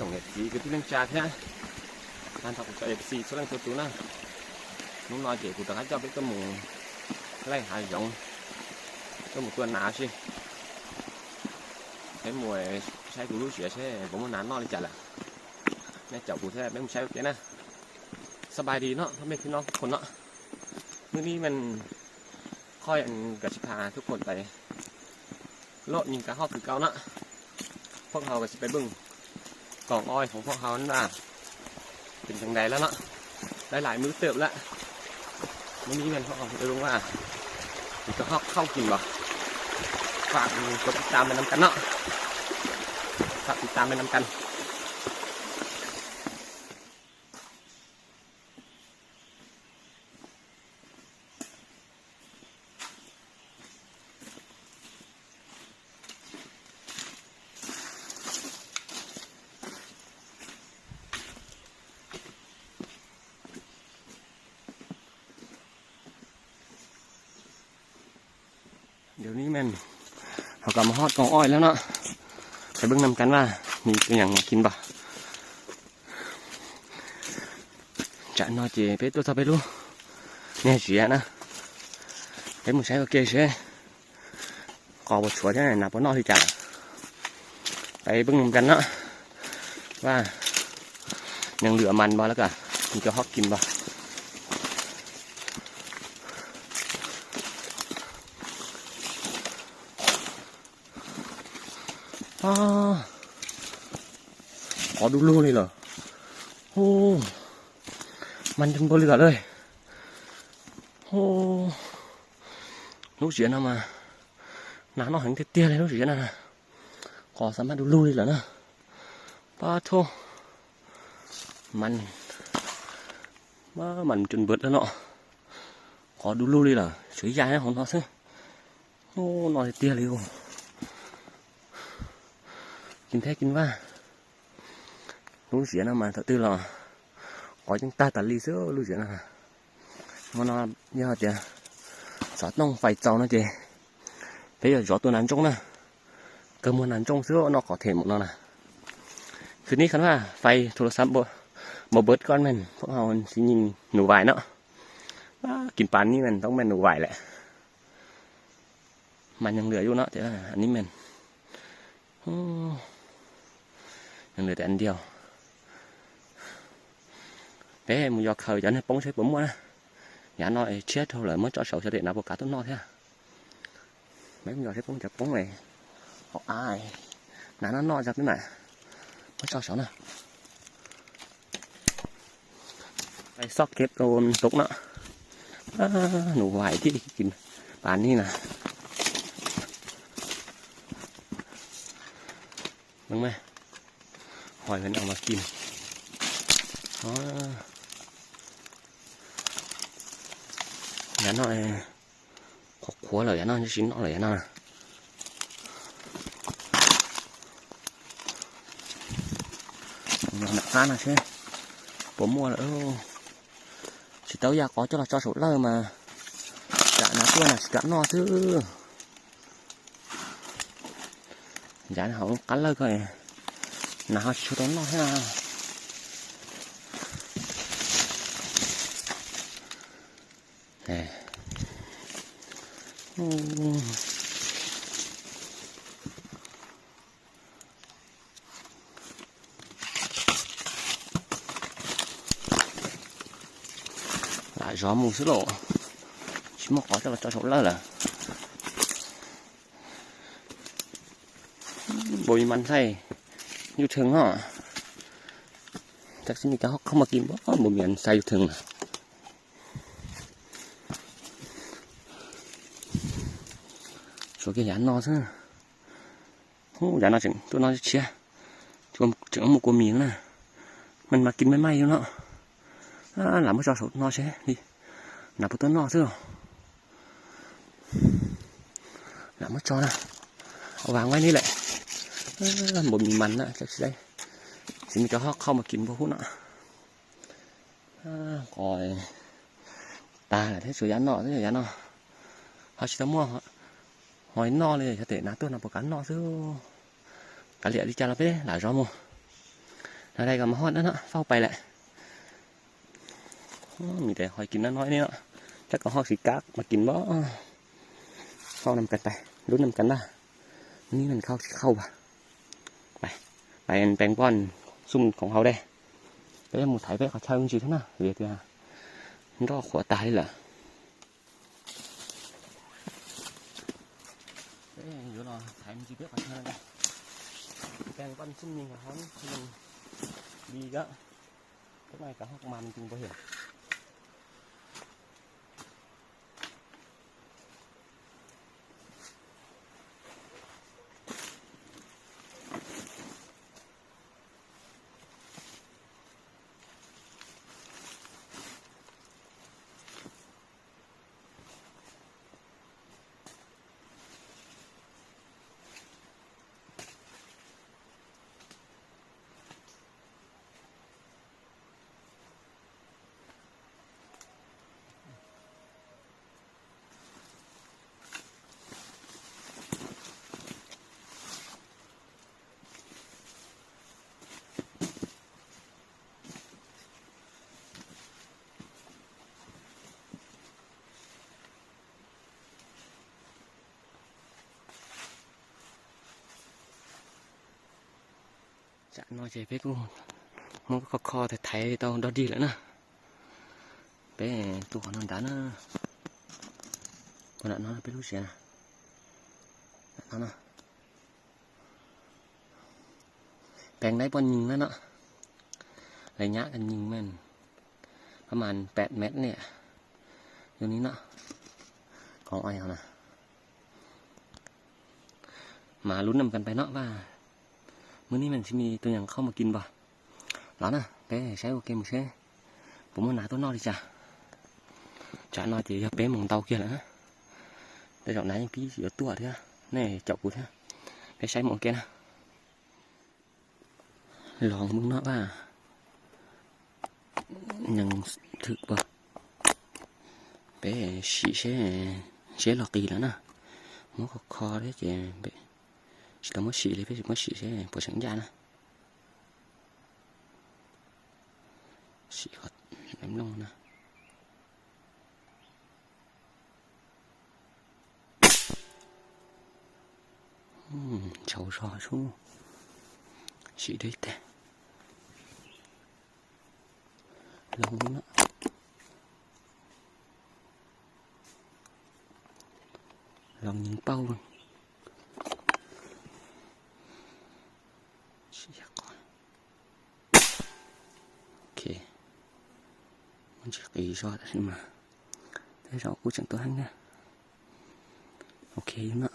ອງເອັຟຊີ ຄືທີ່ເລື່ອງຈາກແທ້ ທ່ານທັກເອັຟຊີ ສ່ວນເລື່ອງສ່ວນຕົວນະ ໜູນ້ອຍເຈ ກູຕະກັດເຈົ້າເປັນຕົວໝູ ໄລ່ຫາຢອງ ຕົວໝູຕົວໜາຊິ ເປັນໝວຍໃຊ້ກູຮູ້ເສຍແທ້ ບໍ່ມານານອນເລີຍຈ້າລະ ແມ່ເຈົ້າກູແທ້ ເປັນໝູໃຊ້ໂອເຄນະ ສະບາຍດີເນາະ ພໍ່ແມ່ພີ່ນ້ອງທຸກຄົນເນາະ ມື້ນີ້ແມ່ນຂ້ອຍ ອັນ ກະຊິພາທຸກຄົນໄປ ເລາະຍິງກະຮອກຄືເກົ່າເນາະ ພວກເຮົາກໍຊິໄປເບິ່ງກອງອ້ອຍຂອງພວກເຮົານັ້ນວ່າເປັນຈັ່ງໃດແລ້ວເນາະ ໄດ້ຫຼາຍມື້ເຕີບແລ້ວ ມື້ນີ້ແມ່ນພວກເຮົາຊິໄປເບິ່ງວ່າມີກະຮອກເຂົ້າກິນບໍ່ ຝາກກົດຕິດຕາມໄປນຳກັນເນາະ ຝາກຕິດຕາມໄປນຳກັນ. ດຽວນີ້ແມ່ນເຮົາກໍມາຮອດກອງອ້ອຍແລ້ວເນາະ ໄປເບິ່ງນຳກັນວ່າມີອີ່ຫຍັງກິນບໍ່ ຈະນອເຈ ເປໂຕຊາເປລູ ແນ່ເສຍນະ ເປັນໝູໃຊ້ໂອເຄເສຍ ກໍບໍ່ຊົ່ວແທ້ນະ ບໍ່ນອກທີ່ຈະ ໄປເບິ່ງນຳກັນເນາະ ວ່າຍັງເຫຼືອມັນບໍ່ ແລ້ວກະມີກະຮອກກິນບໍ່. ອ້າ ຂໍດູລູເລີຍເນາະ ໂອ້ ມັນຈົນບໍ່ເຫຼືອເລີຍ ໂອ້ ລູກເສຍນຳມາ ໜານອກແຮງເຕ້ຍໆເລີຍ ລູກເສຍນຳນະ ຂໍສາມາດດູລູເລີຍເນາະ ປາໂທ ມັນ ມາ ມັນຈົນເບິດແລ້ວເນາະ ຂໍດູລູເລີຍລະ ສວຍຢາຍນະຂອງເຮົາເຊີ ໂອ້ ນອນເຕ້ຍເລີຍ ໂອ້ ກິນແທ້ກິນວ່າ ລູກເສຍນຳມາຕະຕື່ນລະ ຂໍຈັ່ງຕາຕາລີເຊີ ລູກເສຍນຳ ມານອນຍາວເຈ ສອດນ້ອງໄຟເຈົ້ານະເຈ ເພຍຈອດຕົວນານຈົງນະ ກະມວນນານຈົງເຊີ ນອກຂໍເທໝົດແລ້ວນະ ຄືນນີ້ຄັນວ່າໄຟໂທລະສັບບໍ່ ບໍ່ເບິດກ່ອນແມ່ນ ພວກເຮົາຊິຍິງໜູຫວາຍເນາະ ກິນປານນີ້ແມ່ນຕ້ອງແມ່ນໜູຫວາຍແຫຼະ ມັນຍັງເຫຼືອຢູ່ເນາະ ແຕ່ວ່າອັນນີ້ແມ່ນ ໂອ້ ຍັງເຫຼືອແຕ່ອັນດຽວ ເປ້ ໝູຢອກເຂົ້າຈານໃຫ້ປົງໃສ່ປົມໝົດນະ ຢ່າໜ້ອຍເຊຍໂທລະ ເມື່ອຈອດເສົາສະເດັດນະ ບໍ່ກາຕົ້ນນອກແທ້ ແມ່ໝູຢອກໃສ່ປົງຈະປົງເລີຍ ອອກອາຍ ໜ້ານອກຈະເປັນໜ້າ ເມື່ອຈອດເສົານະ. ໄປຊອກເກັບໂຕມັນຕົກເນາະ ອາ ໜູຫວາຍທີ່ກິນປານນີ້ນະ ເບິ່ງມາ ຫອຍເພິ່ນເອົາມາກິນ ອາ ຢ່າໜ້ອຍ ຂອບຄົວເລີຍນະ ຊິນອກເລີຍນະ ໜັກການນະເຊ ປົວມົວເລີຍ ຊິເຕົ້າຢາກອອກຈອດລະຈອດໂສດເລີຍມາ ຈະນາຕົວນະ ຊິກະນອກຊື່ ຢານເຮົາກັນເລີຍກໍ ນາເຮົາຊິຊຸດນອກໃຫ້ນະ ແນ່ ໂອ້ ຫຼາຍຊອມໝູ່ຊິໂລ ຊິມາຂໍເຈົ້າ ເຈົ້າຊົມເລີຍລະ ບໍ່ມີມັນໃສ່ຢູ່ເທິງເນາະ ຈັກຊິມີກະຮອກເຂົ້າມາກິນບໍ່ ບໍ່ມີອັນໃສ່ຢູ່ເທິງນະ. ສວຍກະຢານນອນຊະ ໂອ້ ຢານນອນຈຶ່ງ ຕົວນອນເຊຍ ຈວມ ຈຶ່ງເອົາໝູກວ່າໝີນະ ມັນມາກິນໃໝ່ໆຢູ່ເນາະ ອາ ຫຼາມມາຈອດສົດນອນເຊ ນີ້ ໜາປະຕູນອກເຊີ ຫຼາມມາຈອດນະ ເອົາວາງໄວ້ນີ້ແຫຼະ ເອີ ບໍ່ມີມັນນະ ຈັກຊິໄດ້ ຊິມີກະຮອກເຂົ້າມາກິນບໍ່ຮູ້ເນາະ. ອາ ກອຍຕາແທ້ ສວຍຢານນອກ ສວຍຢານນອກ ເຮົາຊິຕະມົວຫອຍນອກເລີຍ ສະເຕນາຕົວນຳປະກັນນອກຊື່ ກະເລຍລິຈາລະເປ ຫຼາຍຊອມໝູ່ ແນວໃດກໍມາຮອດແລ້ວເນາະ ເຝົ້າໄປແຫຼະ. ໂອ້ ມີແຕ່ຫອຍກິນນ້ອຍໆນີ້ເນາະ ຈັກກະຮອກຊິກາກມາກິນບໍ່. ເຝົ້ານຳກັນໄປ ລຸ້ນນຳກັນນະ ນີ້ມັນເຂົ້າຊິເຂົ້າບໍ່. ໄປ ໄປແປງບ່ອນຊຸ່ມຂອງເຮົາເດ້. ໄປໝູໄຖໄປເຂົາເຊົາຈັ່ງຊີ້ເທື່ອນະ ເວເທື່ອ ມັນກໍຂົວຕາຍເລີຍລະ. ເອີ ດຽວລໍໄຖມັນຊິເປີດປະເທີນ ແປງບ່ອນຊຸ່ມຍິງຂອງເຮົານີ້ ມັນດີກະ ຈັກໜ້ອຍກະຮອກມາມັນຈຶ່ງບໍ່ເຫັນ. ຈະນ້ອຍໃຈເປັກ ໂອ້ ມັນກໍຄໍແທ້ໆ ເຕົາດອດດີແລ້ວນະ ເປັກ ໂຕຂອງນອນດານະ ບໍ່ນະ ນອນເປັກລູກເສຍນະ ນອນນະ. ແປງໄດ້ບ່ອນຍິງແລ້ວເນາະ ໄລຍະການຍິງແມ່ນປະມານແປດແມັດນີ້ ຢູ່ນີ້ເນາະ ກອງອ້ອຍເຮົານະ. ມາລຸ້ນນຳກັນໄປເນາະວ່າ ມື້ນີ້ແມ່ນຊິມີໂຕຫຍັງເຂົ້າມາກິນບໍ່. ລາວນະ ເປໃຊ້ໂອເກມເຊ ບໍ່ມີໜ້າຕົວນອກດີຈ້າ ຈາກໜ້ອຍຈະຢ່າເປໝອງເຕົາກຽລະນະ ແຕ່ດອກນາຍັງປີຊິເອົາຕົວເທື່ອ ແນ່ເຈົ້າກູເທື່ອ ເປໃຊ້ໝອງເກນນະ. ລອງເບິ່ງເນາະວ່າຍັງຖືກບໍ່ ເປສີເຊ ເຊຫຼອກຕີລະນະ ໝໍກຄໍເດເຈ ເປ ຊິຕ້ອງມາສີເລີຍ ເປຊິມາສີເຊ ບໍ່ສັງຍານະ. ສີກໍແຫຼມລົງນະ ອືມ ເຊົາຊໍຊູ ສີໄດ້ແຕ່ ລອງເນາະ ລອງຍິງເປົ້າເບິ່ງ ສີກ່ອນ. ໂອເຄ ມັນຊິຕີຊອດຂຶ້ນມາ ແຕ່ເຈົ້າກູຈັງຕົວຫັ້ນນະ ໂອເຄຢູ່ເນາະ.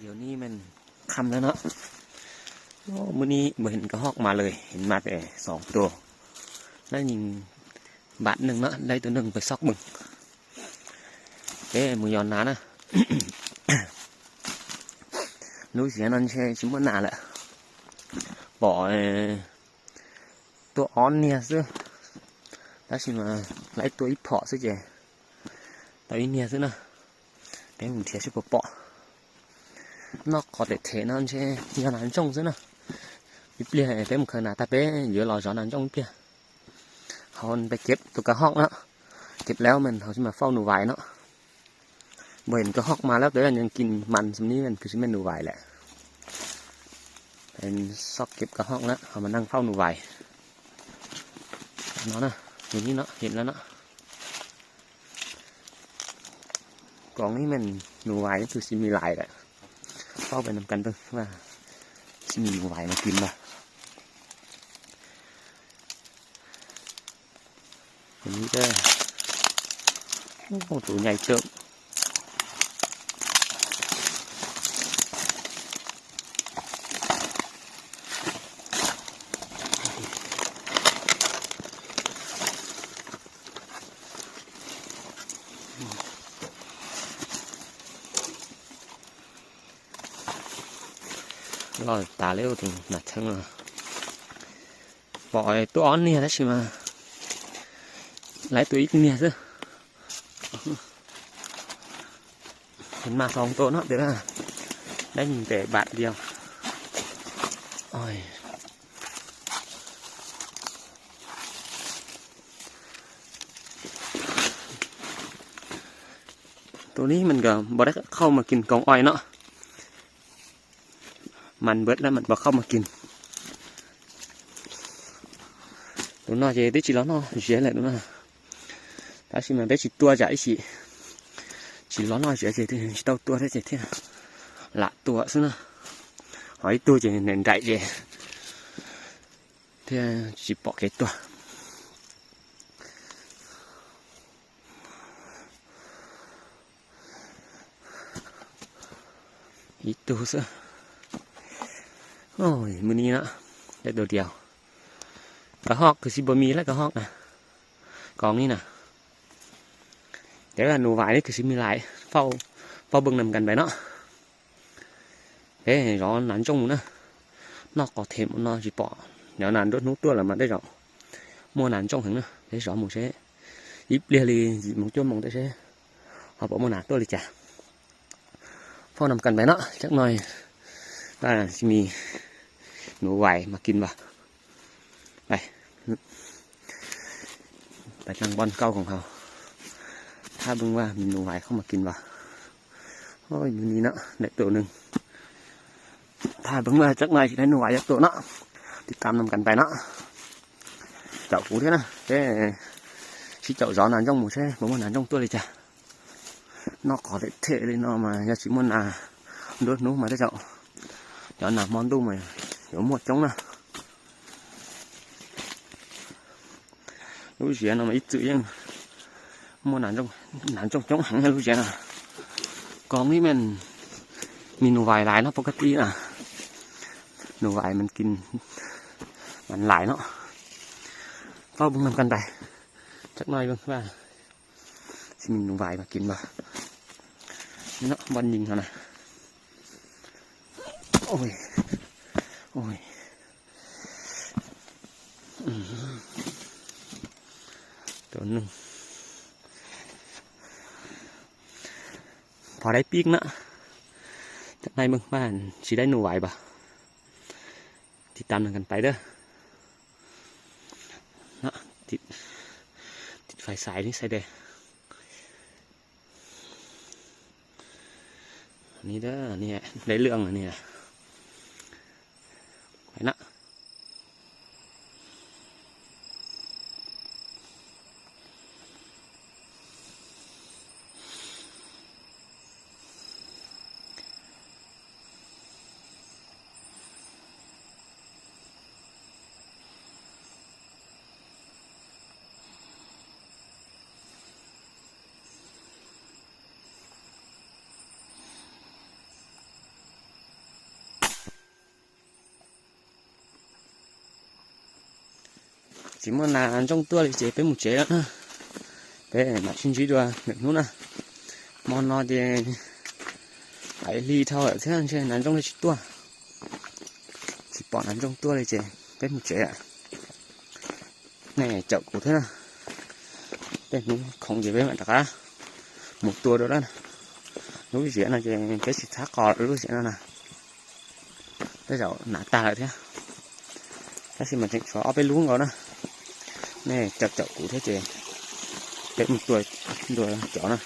ດຽວນີ້ແມ່ນຄ່ຳແລ້ວເນາະ. ໂອ້ ມື້ນີ້ບໍ່ເຫັນກະຮອກມາເລີຍ, ເຫັນມາແຕ່ສອງໂຕ ແລ້ວຍິງບາດໜຶ່ງເນາະ, ໄດ້ໂຕໜຶ່ງໄປຊອກເບິ່ງ. ເອີ ມື້ຍ້ອນໜ້ານະ ຮູ້ເສຍນອນແຊ່ຊິມື້ໜ້າແຫຼະ. ປອຍຕົວອ່ອນເນຍຊື່ ແລ້ວຊິມາໄລ່ຕົວອີ່ເພາະຊື່ເຈ ຕົວອີ່ເນຍຊື່ນະ. ແຕ່ມັນເທຍຊິບໍ່ເປາະ ນອກກໍເຕະເທນອນເຊຍອນນານຈົ່ງຊື່ນະ. ອີ່ເປຍແຕ່ມັນເຄີຍນາຕາເປເຍອລໍຈອນນານຈົ່ງອີ່ເປຍ. ເຮົາໄປເກັບຕົວກະຮອກເນາະ, ເກັບແລ້ວແມ່ນເຮົາຊິມາເຝົ້າໜູຫວາຍເນາະ. ບໍ່ເຫັນກະຮອກມາແລ້ວ, ແຕ່ວ່າຍັງກິນມັນສ່ຳນີ້ ແມ່ນຄືຊິແມ່ນໜູຫວາຍແຫຼະ. ເປັນຊອກເກັບກະຮອກແລ້ວ ເຮົາມານັ່ງເຝົ້າໜູຫວາຍເນາະ. ນະ ຢູ່ນີ້ເນາະ, ເຫັນແລ້ວເນາະ. ກອງນີ້ແມ່ນໜູຫວາຍ ຄືຊິມີຫຼາຍແຫຼະ. ເຝົ້າໄປນຳກັນເບິ່ງວ່າຊິມີໜູຫວາຍມາກິນບໍ່. ອັນນີ້ເດີ ໂອ້ ໂຕໃຫຍ່ເຕີບ. ລອດຕາເລວ ໂຕໜ້າເທິງ. ປອຍຕົວອ່ອນເນຍ ແລ້ວຊິມາໄລ່ຕົວອີກເນຍເດີ. ເຫັນມາສອງໂຕເນາະ, ແຕ່ວ່າໄດ້ຍິງແຕ່ບາດດຽວ. ໂອ້ຍ ໂຕນີ້ມັນກໍບໍ່ໄດ້ເຂົ້າມາກິນກອງອ້ອຍເນາະ. ມັນເບິດແລ້ວມັນບໍ່ເຂົ້າມາກິນ. ໂຕນ້ອຍເຈຕິຈິລອນອເຈແຫຼະໂຕນ້ອຍ. ຖ້າຊິມາໄປຊິຕົວຈະອີຊິ ຊິລອນອເຈເຈຕິຊິເຕົ້າຕົວໄດ້ເຈເທລະຕົວຊະນະ. ຫອຍຕົວເຈແໜນໄດເຈເທລະຊິເປາະເກຕົວ. ອີກໂຕຊະ. ໂອ້ຍ ມື້ນີ້ເນາະ ໄດ້ໂຕດຽວ. ກະຮອກຄືຊິບໍ່ມີແລ້ວ ກະຮອກນະ ກອງນີ້ນະ. ແຕ່ວ່າໜູຫວາຍນີ້ຄືຊິມີຫຼາຍ. ເຝົ້າ ເຝົ້າເບິ່ງນຳກັນໄປເນາະ. ເອີ ລໍນານຈົ່ງໝູນະ. ນອກກໍເທມນອກຊິເປາະ. ດຽວນານໂດດໜູຕົວລະມາໄດ້ເຈົ້າ. ມົວນານຈົ່ງເຖິງນະ ໄດ້ສອງໝູເຊ. ອີບເລລີ ມອງຈົມມອງໄດ້ເຊ. ເຮົາບໍ່ມົວນາຕົວເລີຍຈ້າ. ເຝົ້ານຳກັນໄປເນາະ ຈັກໜ່ອຍ ວ່າຊິມີໜູຫວາຍມາກິນບໍ່. ໄປ ໄປນັ່ງບ່ອນເກົ່າຂອງເຮົາ ຖ້າເບິ່ງວ່າມີໜູຫວາຍເຂົ້າມາກິນບໍ່. ໂອ້ຍ ມື້ນີ້ເນາະ ໄດ້ໂຕໜຶ່ງ. ຖ້າເບິ່ງວ່າຈັກໜ່ອຍຊິໄດ້ໜູຫວາຍຈັກໂຕເນາະ. ຕິດຕາມນຳກັນໄປເນາະ. ເຈົ້າກູເດ້ນະ ເອີ ຊິເຈົ້າຈອນນານຈົ່ງໝູເຊ ບໍ່ມົວນານຈົ່ງຕົວເລີຍຈ້າ. ນອກຂໍເລະເທະເລີຍເນາະ ມາຢາຊິມົວນາໂດດໜູມາເດີເຈົ້າ. ຈອນນາມອນດຸມາ ດຽວມົວຈົ່ງນະ. ລູກເຊຍນະ ມາອີກຈື່ຍັງ ມົວນານຈົ່ງ ນານຈົ່ງຈົ່ງຫັງໃຫ້ລູກເຊຍນະ. ກອງນີ້ແມ່ນມີໜູຫວາຍຫຼາຍເນາະ ປົກກະຕິນະ ໜູຫວາຍມັນກິນມັນຫຼາຍເນາະ. ເຝົ້າເບິ່ງນຳກັນໄປ ຈັກໜ່ອຍເບິ່ງວ່າຊິມີໜູຫວາຍມາກິນບໍ່. ນີ້ເນາະ ບ່ອນຍິງເຮົານະ. ໂອ້ຍ ໂອ້ຍ ອືມ ໂຕໜຶ່ງ ພໍໄດ້ປີກເນາະ. ຈັກໜ່ອຍເບິ່ງວ່າຊິໄດ້ໜູຫວາຍບໍ່. ຕິດຕາມນຳກັນໄປເດີເນາະ. ຕິດ ຕິດໄຟສາຍນີ້ໃສ່ເດີ. ນີ້ເດີ ນີ້ໄດ້ເລື່ອງແລ້ວນີ້ນະ. ໄປນະ. Chỉ một là ăn trong tua thì chế pet một chế lận ha. Pet mà xin chỉ đùa được nút nè. Món nó thì phải ly thâu ở thế chứ ăn trong đây chỉ tua. Chỉ bỏ ăn trong tua thì chế pet một chế ạ. Này chậu cũ thế nè. Pet nút không chế pet mà ta cá. Một tua đó đó. Lúc gì nó chế pet chỉ thác cò lúc gì nó nè. ແຕ່ເຈົ້າໜ້າຕາແລ້ວເທ ແຕ່ຊິມາຈັກຊອເອົາໄປລຸງເອົານະ. ແນ່ ຈັບເຈົ້າກູເທເຈ ເປັນຕົວ ຕົວເຈົ້ານະ.